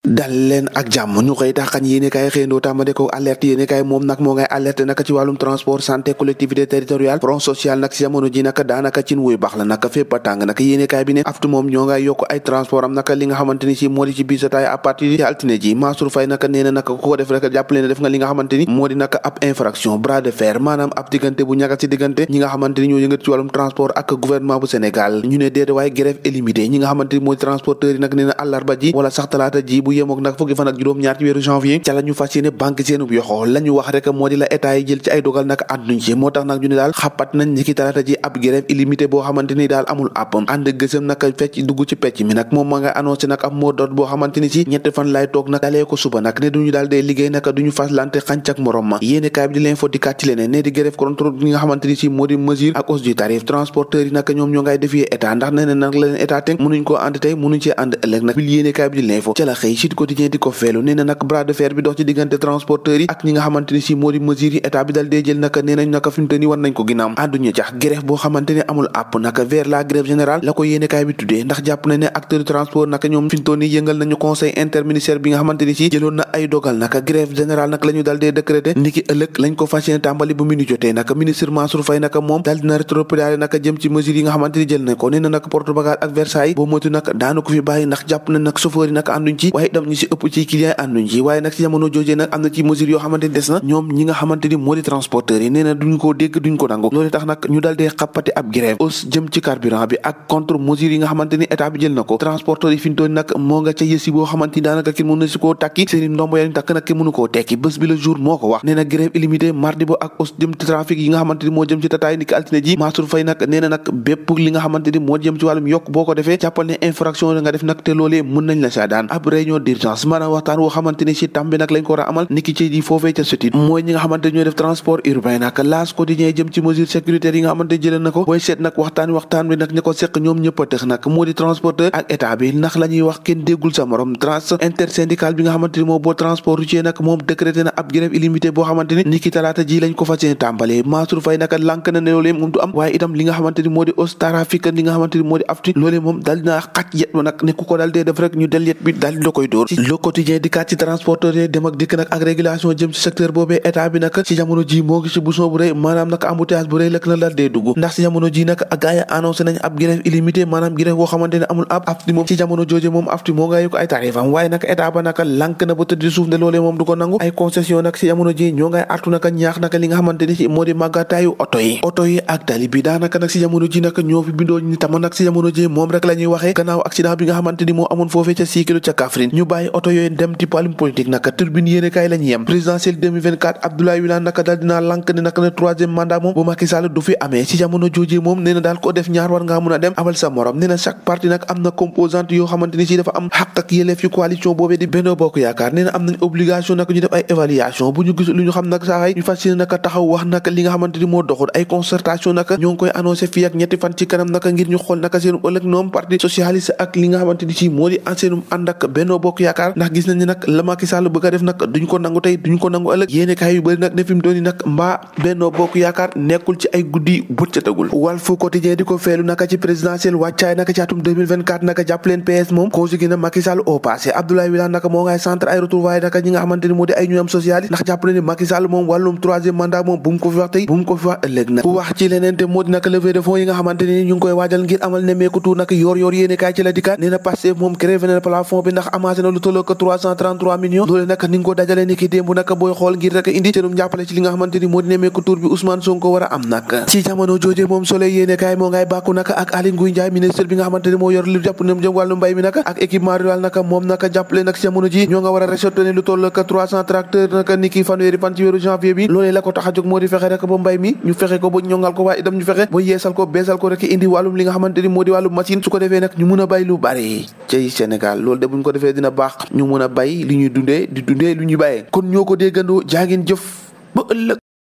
dal leen ak jàmm ñu koy taxañ yéene kaay xëyndoo tàmbale ko alerte yéene kaay moom nag moo ngay alerte naka ci wàllum transport santé collectivité territoriale front social nag ci jamono ji naka daanaka cin wuy baax la naka fépp a tàng naka yéene kaay bi ne aftu moom ñoo ngay yokk ay transport am naka li nga xamante ni si moo di ci bisotaay à partir ci altine ji Mansour Faye naka nee na naka ku ko def rek jàppale ne def nga li nga xamante ni moo di naka ab infraction bras de fer maanaam ab diggante bu ñagas ci diggante ñi nga xamante ni ñoo yëngat ci wàllum transport ak gouvernement bu Sénégal ñu ne déedéet waaye grève illimité ñi nga xamante ni moo di transporteurs yi nag nee na àllarba ji wala sax talaata ji bu yemook nag fukki fan ak juróom-ñaar ci weeru janvier ca la ñu fas yéene banque seenub yoxoo la ñu wax rek moo di la état yi jël ci ay dogal nag ànduñ ci moo tax nag ñu ne daal xapat nañ ni ki talaata ji ab grève illimité boo xamante ni daal amul àpp ànd gësëm nag fecc dugg ci pecc mi nag moom ma nga annoncé nag ab mot d'ordre boo xamante ni si ñetti fan laay toog nag dalee ko suba nag ne duñu daal dee liggéey nag duñu fas lante xànc ak morom ma yéene kaay bi di l'info di kat ci leneen ne di grève contre li nga xamante ni si moo di mesure ak hausse du tarif transporteurs yi nag ñoom ñoo ngay défier état ndax nee na nag la leen état teg mënuñ koo ànd tey mënuñ cee ànd ëllëg nag bil yéene kaay bi di l'info ca la xëy Sud Quotidien di ko feelu nee na nag bras de fer bi dox ci diggante transporteurs yi ak ñi nga xamante ni si moo di mesures yi état bi dal dee jël naka nee nañ naka fi mu te ni war nañ ko ginnaaw ànduñu cax grève boo xamante ne amul àpp naka vers la grève générale la ko yéene kaay bi tuddee ndax jàpp na ne acteur de transport naka ñoom fi mu toll nii yëngal nañu conseil interministériel bi nga xamante ni si jëloon na ay dogal naka grève générale nag la ñu dal dee décrété niki ëllëg lañ ko fas yéene tàmbali bu mu jotee naka ministre Mansour Faye naka moom dal dina rétropédalé naka jëm ci mesures yi nga xamante ni jël nañ ko nee na nag porte bagage ak Versailles boo moytu nag daanu ko fi bàyyi ndax jàpp na nag chauffeur yi nag ànduñ ci waaye itam ñu si ëpp ci client ànduñ ci waaye nag si jamono joojee nag am na ci mesures yoo xamante ni des na ñoom ñi nga xamante ni moo di transporteurs yi nee na duñ ko dégg duñ ko nangu loolu tax nag ñu dal dee xappate ab grève hausse jëm ci carburant bi ak contre mesures yi nga xamante ni état bi jël na ko transporteurs yi fi ñu toll nag moo nga ca yësi boo xamante ni daanaka kenn mënu na si koo takki seeni ndombo yañ takk nag kenn mënu koo tekki bés bi le jour moo ko wax nee na grève illimité mardi bo ak hausse jëm ci trafic yi nga xamante ni moo jëm ci tataay niki altine ji Mansour Faye nag nee na nag bépp li nga xamante ni moo jëm ci wàllum yokk boo ko defee jàppal ne infraction la nga def nag te loolee mën nañ la saa daan ab réunion d'urgence maanaam waxtaan woo xamante ni si tam bi nag lañ ko war a amal niki ci di foofee ca sutit mooy ñi nga xamante ñooy def transport urbain nag L'As Quotidien jëm ci mesure sécuritaire yi nga xamante jëlee na ko booy seet nag waxtaan bi nag ña ko seq ñoom ñëpp a tëx nag moo di transporteur ak état bi ndax la ñuy wax kenn déggul sa morom trans intersyndical bi nga xamante ni moo boo transport routier nag moom décrété na ab grève illimité boo xamante ni niki talaata ji lañ ko fas yéene tàmbalee Mansour Faye nag lànk na ne loolee moom du am waaye itam li nga xamante ni moo di hausse tarifique li nga xamante ni moo di afti loolee moom daal dinaa xaj yet ma nag ne ku ko daal dee def rek ñu del yet bi daal di koy dóor Le Quotidien di kat ci transporteur yi dem ak dikk nag ak régulation jëm ci secteur boobee état bi nag ci jamono ji moo ngi ci bouchon bu rëy maanaam nag embouteillage bu rëy lëkk na daal dee dugg ndax ci jamono ji nag gars yi annoncé nañ ab grève illimité maanaam grève boo xamante ne amul ab afti moom ci jamono jooje moom afti moo nga yokk ay tarifam waaye nag état ba nag lànk na ba tëdd suuf ne loolee moom du ko nangu ay concession nag ci jamono ji ñoo ngay artu nag ñaax nag li nga xamante ni ci moo di màggataayu oto yi ak tali bi daanaka nag ci jamono ji nag ñoo fi bindoo ñu tama nag ci jamono ji moom rek la ñuy waxee gannaaw accident bi nga xamante ni moo amoon foofee ca Sikilo ca Kaffrine ñu bàyyi oto yooyu dem ci wàllum politique nag turbine yéene kaay la ñu yem présidentielle 2024 Abdoulaye Wilane naka daal dinaa lànk ne nag ne troisième mandat moom bu Macky Sall du fi amee ci jamono jooju moom nee na daal ko def ñaar war ngaa mun a dem amal sa morom nee na chaque parti nag am na composante yoo xamante ni si dafa am xaq ak yelleef yu coalition boobee di Benno Bokk Yaakaar nee na am nañ obligation nag ñu def ay évaluation bu ñu gis lu ñu xam nag saa ñu fas yéene nag taxaw wax nag li nga xamante ni moo doxul ay concertation nag ñoo ngi koy annoncé fii ak ñetti fan ci kanam nag ngir ñu xool naka seenum ëllëg ñoom parti socialiste ak li nga xamante ni si moo di ancienum ànd ak Benno Bokk Yaakaar ndax gis nañ ne nag la Macky Sall bëgg a def nag duñ ko nangu tey duñ ko nangu ëllëg yéene kaay yu bëri nag ne fi mu doon nag mbaa Benno Bokk Yaakaar nekkul ci ay guddi bëccëgul Walf Quotidien di ko feelu naka ci présidentielle wàccaay naka ci atum 2024 naka jàpp leen PS moom conjugué na Macky Sall au passé Abdoulaye Wilane naka moo ngay centre ay retrouvailles naka ñi nga xamante ni moo di ay ñoom socialiste ndax jàpp leen ni Macky Sall moom wàllum troisième mandat moom bu mu ko fi wax tey bu mu ko fi wax ëllëg nag ku wax ci leneen te moo di naka levée de fonds yi nga xamante ni ñu ngi koy waajal ngir amal nemmeeku tuur naka yor yéene kaay ci la dikkaat nee na Pastef moom créé na plafond bi ndax amassé na lu tolloo ko 333 millions loolu nag ni nga ko dajalee ni ki démb nag booy xool ngir rek indi seenum jàppale ci li nga xamante ni moo di nemmeeku tuur bi Ousmane Sonko war a am nag ci jamono jooje moom Soleil yéene kaay moo ngay bàkku nag ak Aly Ngouille Ndiaye ministre bi nga xamante ni moo yor lu jàpp jëm wàllu mbay mi nag ak équipement rural nag moom nag jàppale nag ci jamono ji ñoo nga war a réceptionné lu tolloo ko 300 tracteurs nag ni ki fanweeri fan ci weeru janvier bi loolee la ko tax a jóg moo di fexe rek ba mbay mi ñu fexe ko ba ñongal ko waaye itam ñu fexe ba yeesal ko beesal ko rek indi wàllum li nga xamante ni moo di wàllum machine su ko defee nag ñu mun a bay lu bari ci Sénégal loolu de buñ ko defee dina baax ñu mun a bay li ñuy dundee di dundee lu ñuy bàyyee kon ñoo ko déggandoo jaa ngeen jëf ba ëllëg